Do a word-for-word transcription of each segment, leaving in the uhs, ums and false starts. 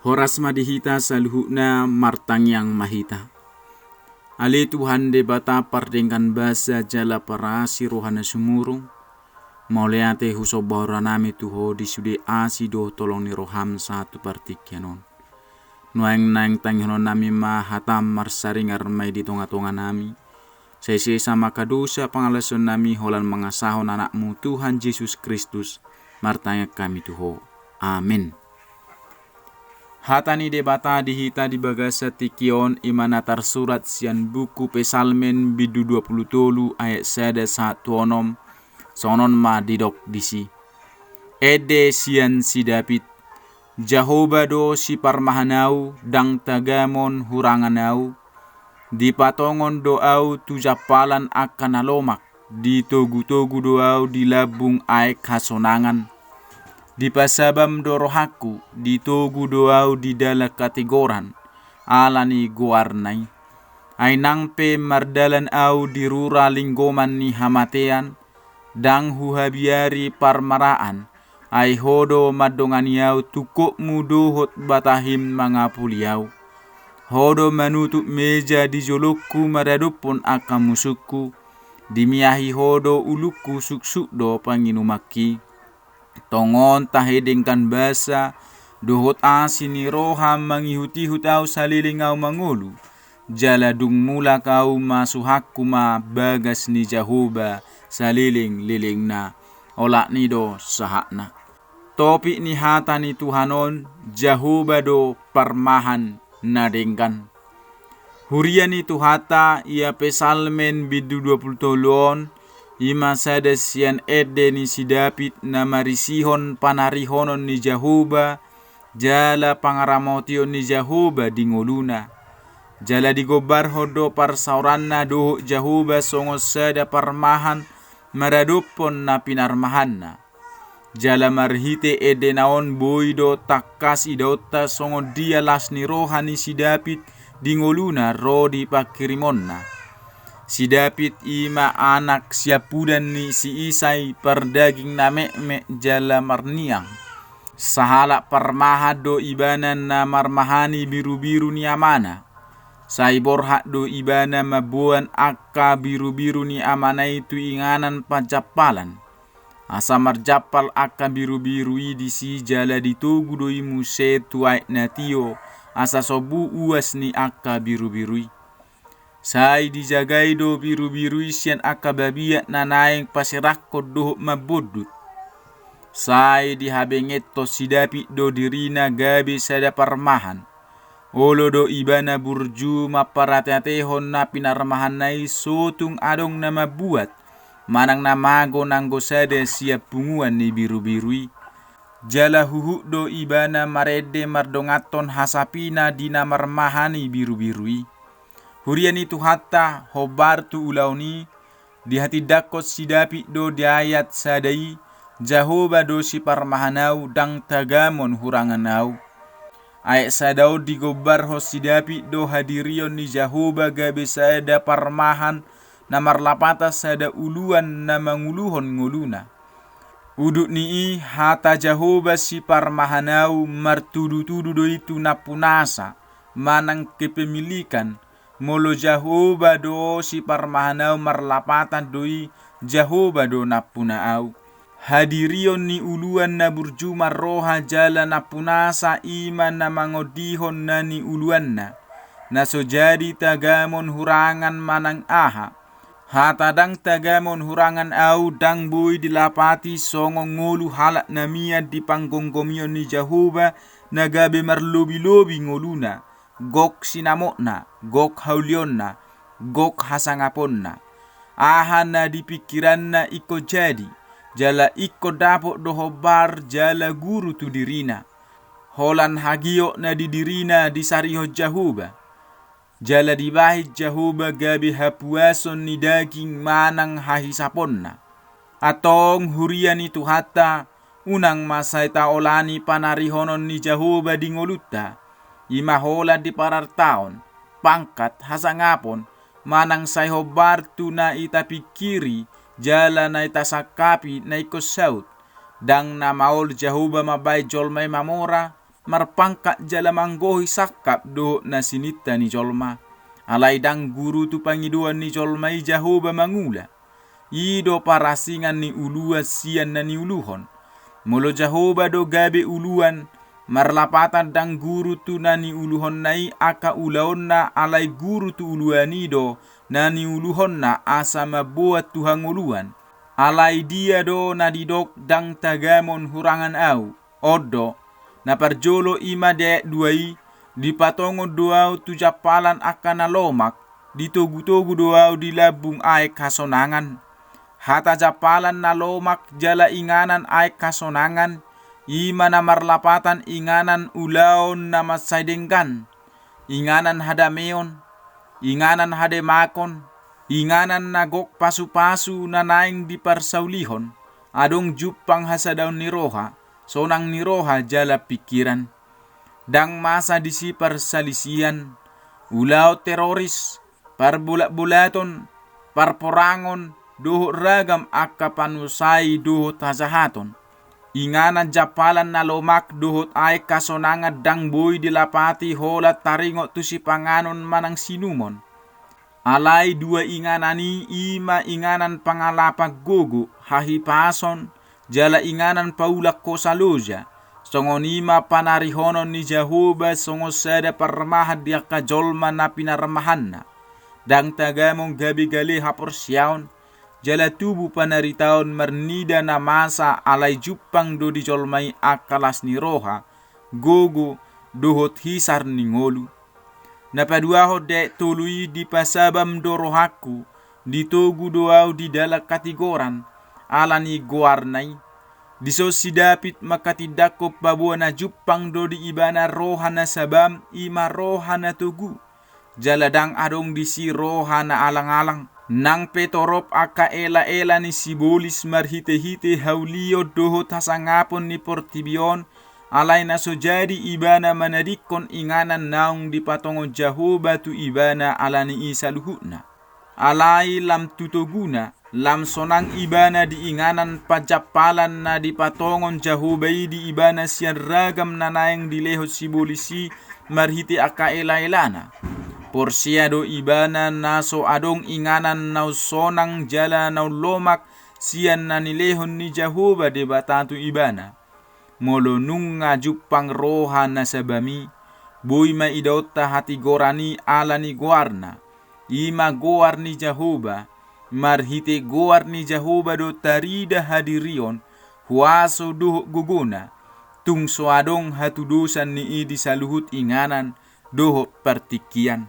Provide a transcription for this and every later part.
Horas ma di hita saluhutna, martangiang ma hita. Ale Tuhan Debata pardenggan basa jala parasi roha na sumurung, mauliate husomba rohanami tu Ho di sude asi dohot holong ni roham sahat tu partingkian on. Nuaeng naeng tangihononnami ma hatam marsaringar ma i di tongatonganami. Sai sesa ma angka dosa pangalaosionnami holan mangasahon Anakmu Tuhan Jesus Kristus, martangiang hami tu Ho. Amen. Hata ni Debata di hita di bagasan tingki on i ma na tarsurat sian buku Psalmen bindu dua pulu tolu ayat sada sahat tu onom, songon on ma didok disi. Ende sian si David. Jahowa do siparmahan au, ndang tagamon hurangan au. Dipatongon do au tu jampalan angka na lomak, ditogutogu do au di lambung aek hasonangan. Dipasabam do rohangku, ditogu do au di dalan hatigoran, ala ni goarna i. Ai nang pe mardalan au di rura linggoman ni hamatean, ndang huhabiari parmaraan, ai Ho do mandongani au, tungkotmu dohot batahim mangapuli au. Ho do manutup meja di jolongku maradophon angka musungku, dimiahi Ho do ulungku, suksuk do panginumanki. Tongon tahe denggan basa dohot asi ni roha mangihutihut au saleleng au mangolu, jala dung mulak au masuhangku ma bagas ni Jahowa salelenglelengna. Olat ni i do sahatna. Topik ni hata ni Tuhan on, Jahowa do parmahan na denggan. Huria ni Tuhanta, ia Psalmen bindu dua pulu tolu on, i ma sada sian ende ni si David na marisihon panarihonon ni Jahowa, jala pangaramotion ni Jahowa di ngoluna. Jala digombarhon do parsaoranna dohot Jahowa songon sada parmahan maradophon na pinarmahanna. Jala marhite endena on boi do tangkas idaonta songon dia las ni roha ni si David di ngoluna ro di pangkirimonna. Si David i ma anak siampudan ni si Isai pardaging na mekmek jala marniang. Sahalak parmahan do ibana na marmahani birubiru ni amana. Sai borhat do ibana mamboan angka birubiru ni amana i tu inganan panjampalan. Asa marjampal angka birubiru i disi jala ditogu do i muse tu aek na tio, asa sombu uas ni angka birubiru i. Sai dijagai do birubiru i sian angka babiat na naeng paserangkon dohot mambondut. Sai dihabengenhon si David do dirina gabe sada parmahan. Olo do ibana burju mamparateatehon na pinarmahanna i sotung adong na mambuat manang na mago nanggo sada sian punguan ni birubiru i. Jala huhut do ibana marende mardonganhon hasapina di na marmahani birubiru i. Huria ni Tuhanta, hombar tu ulaon i, dihatindangkon si David do di ayat sada i, Jahowa do siparmahan au, ndang tagamon hurangan au. Ayat sada on digombarhon si David do hadirion ni Jahowa gabe sada parmahan na marlapatan sada uluan na manguluhon ngoluna. Udut ni i hata Jahowa siparmahan au martudutudu do i tu nampunasa manang kepemilikan, molo Jahowa do siparmahan au marlapatan do i, Jahowa do nampuna au. Hadirion ni uluan na burju marroha jala nampunasa i ma na mangondihon na niuluanna. Na so jadi tagamon hurangan manang aha. Hata ndang tagamon hurangan au ndang boi dilapati songon ngolu halak na mian di panggomgomion ni Jahowa na gabe marlobilobi ngoluna. Gok sinamotna, gok haulionna, gok hasangaponna. Aha na di pingkiranna ingkon jadi, jala ingkon dapot do hombar jala guru tu dirina. Holan hagiot na di dirina disarihon Jahowa. Jala dibahen Jahowa gabe hapuason ni daging manang hahisaponna. Antong huria ni Tuhanta, unang ma sai taolani panarihonon ni Jahowa di ngolunta, i ma holan di parartaon, pangkat, hasangapon, manang sai hombar tu na i tapingkiri, jala na i tasangkapi na ingkon saut. Ndang na maol Jahowa mambahen jolma i mamora, marpangkat jala manggohi sangkap dohot na sininta ni jolma. Alai ndang guru tu pangidoan ni jolma i Jahowa mangula. I do parasingan ni uluan sian na niuluhon. Molo Jahowa do gabe uluan, marlapatan ndang guru tu na niuluhonna i angka ulaonna, alai guru tu uluan i do na niuluhonna asa mamboan tu hangoluan. Alai dia do na didok ndang tagamon hurangan au? On do, na parjolo i ma di ayat dua i, dipatongon do au tu jampalan angka na lomak, ditogutogu do au di lambung aek hasonangan. Hata jampalan na lomak jala inganan aek hasonangan, i ma na marlapatan inganan ulaon na mansai denggan, inganan hadameon, inganan hademakon, inganan na gok pasupasu na naeng diparsaulihon, adong jumpang hasadaon ni roha, sonang ni roha jala pingkiran. Ndang masa disi parsalisian, ulaon teroris, parbolatbolaton, parporangon, dohot ragam angka panusai dohot hajahaton. Inganan jampalan na lomak dohot aek hasonangan ndang boi dilapati holan taringot tu sipanganon manang sinumon. Alai dua inganan i, i ma inganan pangalapan gogo, hahipason, jala inganan paulak hosa loja. Songon i ma panarihonon ni Jahowa songon sada parmahan di angka jolma na pinarmahanna. Ndang tagamon gabe gale haporseaon, jala tubu panaritaon marnida na masa, alai jumpang do di jolma i angka las ni roha, gogo, dohot hisar ni ngolu. Na paduahon di ayat tolu i, dipasabam do rohangku, ditogu do au di dalan hatigoran, ala ni goarna i. Dison si David mangkatindangkon paboa na jumpang do di ibana roha na sabam, i ma roha na togu. Jala ndang adong disi roha na alangalang. Nang pe torop angka elaela ni sibolis marhitehite haulion dohot hasangapon ni portibi on, alai na so jadi ibana manadingkon inganan naung dipatongon Jahowa tu ibana ala ni i saluhutna. Alai lam tu toguna, lam sonang ibana di inganan panjampalan na dipatongon Jahowa i di ibana sian ragam na naeng dilehon sibolis i marhite angka elaelana. Porsea do ibana na so adong inganan naung sonang jala naung lomak sian na nilehon ni Jahowa Debata tu ibana. Molo nunga jumpang roha na sabam i, boi ma idaonta hatigoran i ala ni goarna, i ma goar ni Jahowa. Marhite goar ni Jahowa do tarida hadirion, huaso dohot gogona, tung so adong hatudosan ni i di saluhut inganan dohot partingkian.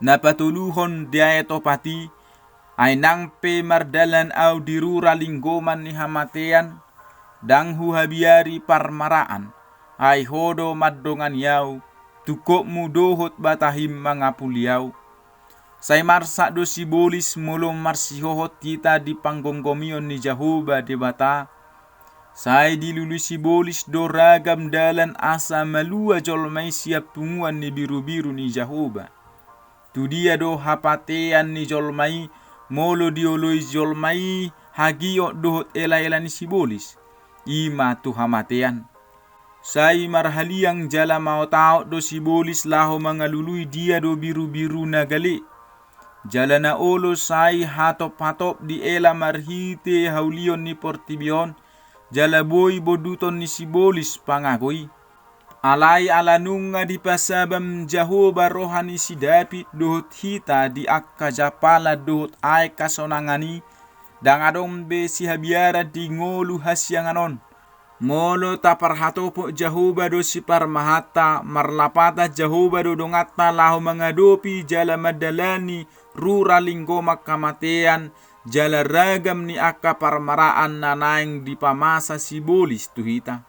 Na patoluhon di ayat opat i, ai nang pe mardalan au di rura linggoman ni hamatean, ndang huhabiari parmaraan, ai ho do mandongani au, tungkotmu dohot batahim mangapuli au. Sai marsak do sibolis molo marsihohot hita di panggomgomion ni Jahowa Debata. Sai dilului sibolis do ragam dalan asa malua jolma i sian punguan ni birubiru ni Jahowa. Tudia do hapatean ni jolma i, molo dioloi jolma i hagiot dohot elaela ni sibolis, i ma tu hamatean. Sai marhaliang jala maotaot do sibolis laho mangalului dia do birubiru na gale. Jala na olo sai hatophatop diela marhite haulion ni portibi on, jala boi bonduton ni sibolis pangago i. Alai ala nunga dipasabam Jahowa roha ni si David dohot hita di angka jampalan dohot aek hasonangan i, ndang adong be sihabiaran di ngolu hasiangan on. Molo taparhatopot Jahowa do siparmahanta, marlapatan Jahowa do donganta laho mangadopi jala mandalani rura linggoman hamatean, jala ragam ni angka parmaraan na naeng dipamasa sibolis tu hita.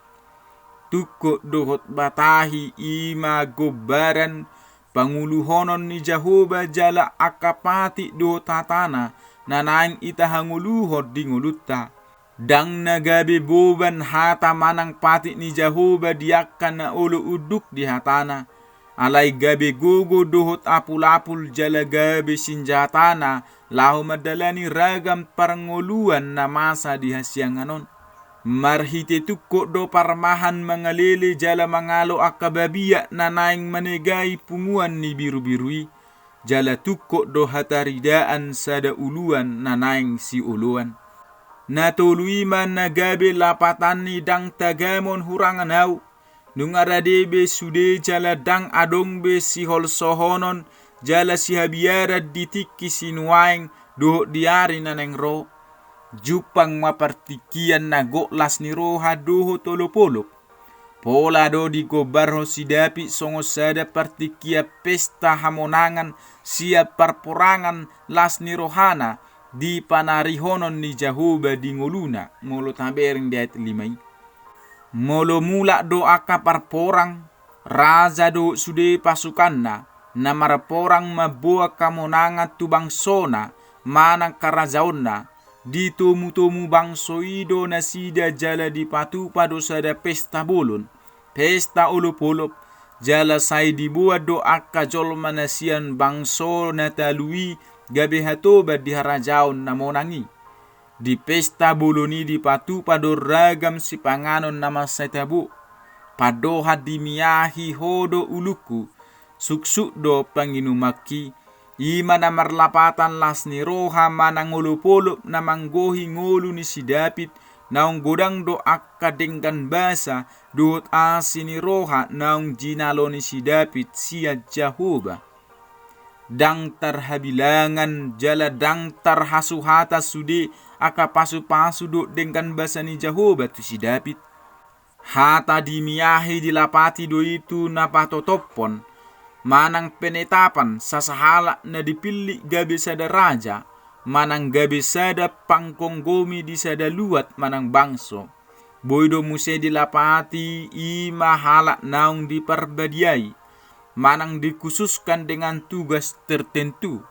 Tungkot dohot batahi i ma gombaran panguluhonon ni Jahowa jala angka patik dohot hatana na naeng itahangoluhon di ngolunta. Ndang na gabe boban hata manang patik ni Jahowa di angka na olo unduk di hatana. Alai gabe gogo dohot apulapul jala gabe sinjatana laho mandalani ragam parngoluan na masa di hasiangan on. Marhite tungkot do parmahan mangalele jala mangalo angka babiat na naeng manegai punguan ni birubiru i, jala tungkot do hataridaan sada uluan na naeng sioloan. Na tolu i ma na gabe lapatan ni ndang tagamon hurangan ahu, nunga rade be sude jala ndang adong be siholsohonon jala sihabiaran di tingki sinuaeng dohot di ari na naeng ro. Jumpang ma partingkian na gok las ni roha dohot olopolop. Pola do digombarhon si David songon sada partingkian pesta hamonangan sian parporangan las ni rohana di panarihonon ni Jahowa di ngoluna, molo tabereng di ayat lima i. Molo mulak do angka parporang, raja dohot sude pasukanna, na marporang mamboan hamonangan tu bangsona manang harajaonna, ditomutomu bangso i do nasida jala dipatupa do sada pesta bolon, pesta olopolop, jala sai diboan do angka jolma na sian bangso na talu i gabe hatoban di harajaon na monang i. Di pesta bolon i dipatupa do ragam sipanganon na mansai tabo. Pandohan dimiahi ho do ulungku, suksuk do panginumanki. I ma na marlapatan las ni roha manang olopolop na manggohi ngolu ni si David, naung godang do angka denggan basa dohot asi ni roha naung jinalo ni si David sian Jahowa. Ndang tarhabilangan jala ndang tarhasuhatan sude angka pasupasu dohot denggan basa ni Jahowa tu si David. Hata dimiahi dilapati do i tu na patotophon, manang penetapan sasahalak na dipillit gabe sada raja, manang gabe sada panggomgomi di sada luat manang bangso. Boi do muse dilapati i ma halak naung diparbadiai, manang dikhususkan dengan tugas tertentu.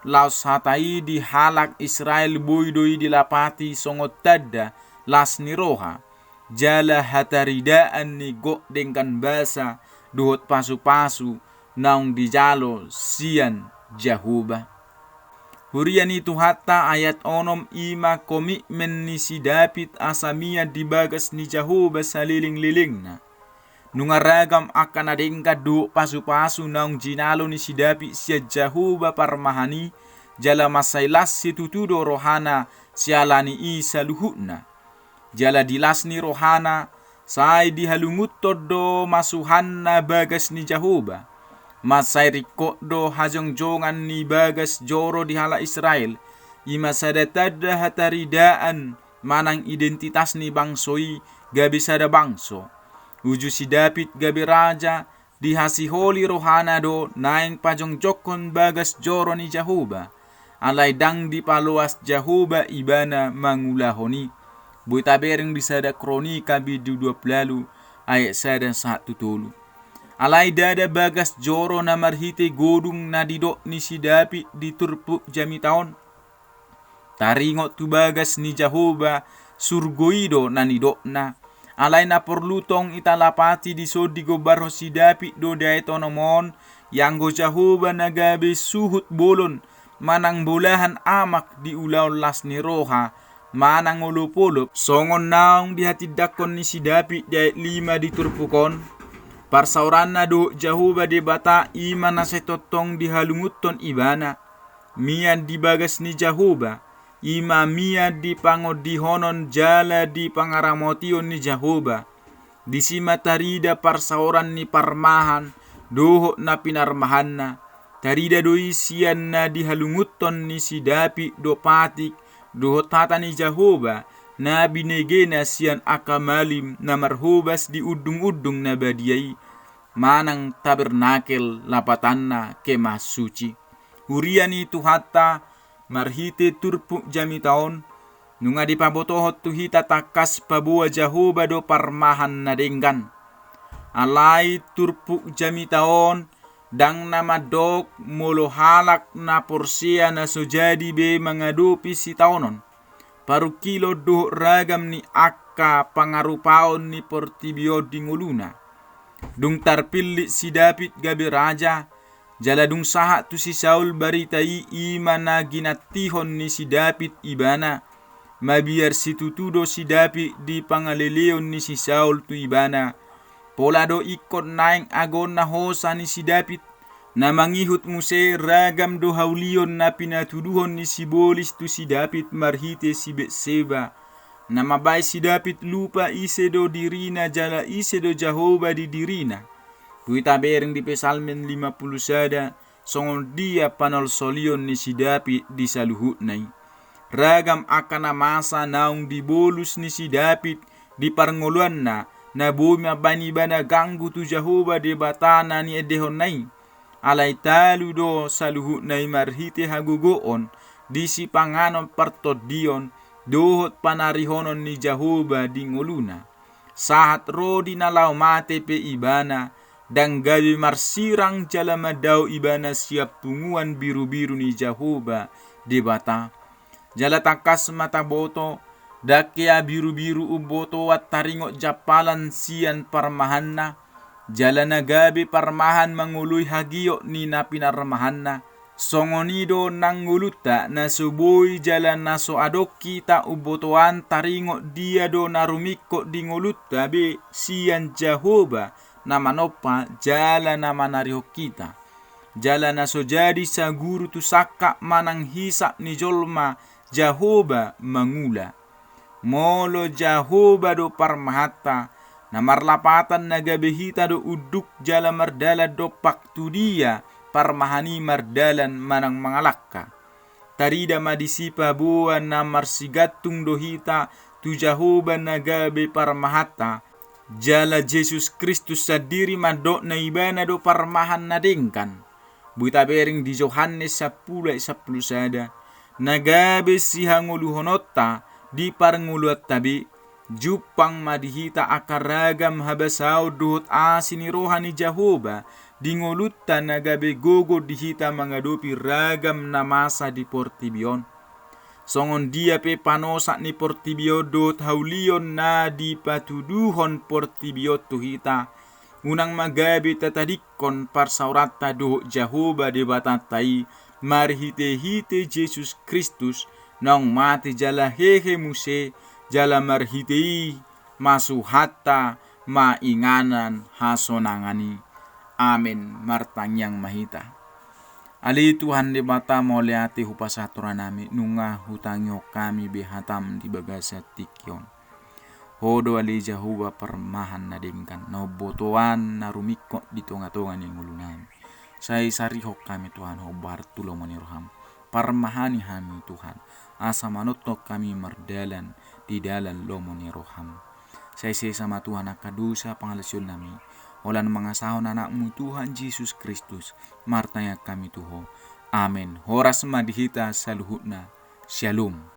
Laos hata i di halak Israel boi do i dilapati songon tanda las ni roha, jala hataridaan ni gok denggan basa dohot pasupasu naung dijalo sian Jahowa. Huria ni Tuhanta, ayat onom i ma komitmen ni si David asa mian di bagas ni Jahowa salelenglelengna. Nunga ragam angka na denggan dohot pasupasu naung jinalo ni si David sian Jahowa parmahan i, jala mansai las situtu do rohana siala ni i saluhutna. Jala di las ni rohana, sai dihalungunhon do masuhanna bagas ni Jahowa. Mansai ringkot do hajongjongan ni bagas joro di halak Israel, i ma sada tanda hataridaan manang identitas ni bangso i gabe sada bangso. Uju si David gabe raja, dihasiholi rohana do naeng pajongjongkon bagas joro ni Jahowa. Alai ndang dipaloas Jahowa ibana mangulahon i. Boi tabereng di sada Kronika bindu dua pulu ualu ayat sada sahat tu tolu. Alai ndada bagas joro na marhite godung na didok ni si David di turpuk jamita on. Taringot tu bagas ni Jahowa, surgo i do na nidokna. Alai na porlu tong hita lapati dison digombarhon si David do di ayat onom on, ianggo Jahowa na gabe suhut bolon, manang bolahan amak di ulaon las ni roha, manang olopolop, songon naung dihatindangkon ni si David di ayat lima di turpuk on. Parsaoranna dohot Jahowa Debata i ma na sai tongtong dihalungunhon ibana. Mian di bagas ni Jahowa, i ma mian di pangondihonon jala di pangaramotion ni Jahowa. Disi ma tarida parsaoran ni parmahan dohot na pinarmahanna. Tarida do i sian na dihalungunhon ni si David do patik dohot hata ni Jahowa na binegena sian angka malim na marhobas di undungundung na badia i, manang tabernakel lapatanna kemah suci. Huria ni Tuhanta, marhite turpuk jamita on, nunga dipabotohon tu hita tangkas paboa Jahowa do parmahan na denggan. Alai turpuk jamita on, ndang na mandok molo halak na porsea na so jadi be mangadopi sitaonon, parungkilon dohot ragam ni angka pangarupaon ni portibi on di ngoluna. Dung tarpillit si David gabe raja, jala dung sahat tu si Saul barita i, i ma na ginantihon ni si David ibana, Mabiar situtu do si David di pangaleleon ni si Saul tu ibana. Pola do ingkon naeng agoon na hosa ni si David, na mangihut muse ragam do haulion na pinatuduhon ni sibolis tu si David marhite si Betseba, na mambahen si David lupa ise do dirina jala ise do Jahowa di dirina. Boi tabereng di Psalmen lima pulu sada, songon dia panolsolion ni si David di saluhutna i. Ragam angka na masa naung dibolus ni si David di parngoluanna, na boi mambahen ibana ganggu tu Jahowa Debata na niendehonna i. Alai talu do saluhutna i marhite hagogoon di sipanganon partondion dohot panarihonon ni Jahowa di ngoluna. Sahat ro di na laho mate pe ibana, ndang gabe marsirang jala mandao ibana sian punguan birubiru ni Jahowa Debata. Jala tangkas ma taboto, ndang hea birubiru umbotoan taringot jampalan sian parmahanna, jala na gabe parmahan mangoloi hagiot ni na pinarmahanna. Songon i do nang ngolunta na so boi jala na so adong hita umbotoan taringot dia do na rumingkot di ngolunta be sian Jahowa na manompa jala na manarihon hita. Jala na so jadi saguru tu sangkap manang hisap ni jolma Jahowa mangula. Molo Jahowa do parmahanta, na marlapatan na gabe hita do unduk jala mardalan dompak tu dia parmahan i mardalan manang mangalangka. Tarida ma disi paboa na marsigantung do hita tu Jahowa na gabe parmahanta, jala Jesus Kristus sandiri mandok na ibana do parmahan na denggan. Boi tabereng di Johannes sampulu ayat sampulu sada, na gabe sihangoluhononta di parngoluanta be, jumpang ma di hita angka ragam habasaon dohot asi ni roha ni Jahowa di ngolunta na gabe gogo di hita mangadopi ragam na masa di portibi on. Songon dia pe panosak ni portibi on dohot haulion na dipatuduhon portibi on tu hita, unang ma gabe tatadingkon parsaoranta dohot Jahowa Debatanta i marhitehite Jesus Kristus, naung mate jala hehe muse, jala marhite i masuhanta ma inganan hasonangan i. Amen. Martangiang ma hita. Ale Tuhan Debata, mauliate hupasahat tu rohanami, nunga hutangihon hami be hatam di bagasan tingki on. Ho do ale Jahowa parmahan na denggan, na umbotoan na rumingkot di tongatonga ni ngolunami. Sai sarihon hami Tuhan hombar tu lomo ni roham. Parmahani hami Tuhan, asa manongtong hami mardalan di dalan lomo ni roham. Sai sesa ma Tuhan angka dosa pangalaosionnami, holan mangasahon anakmu Tuhan Jesus Kristus, martangiang hami tu ho. Amen. Horas ma di hita saluhutna. Syalom.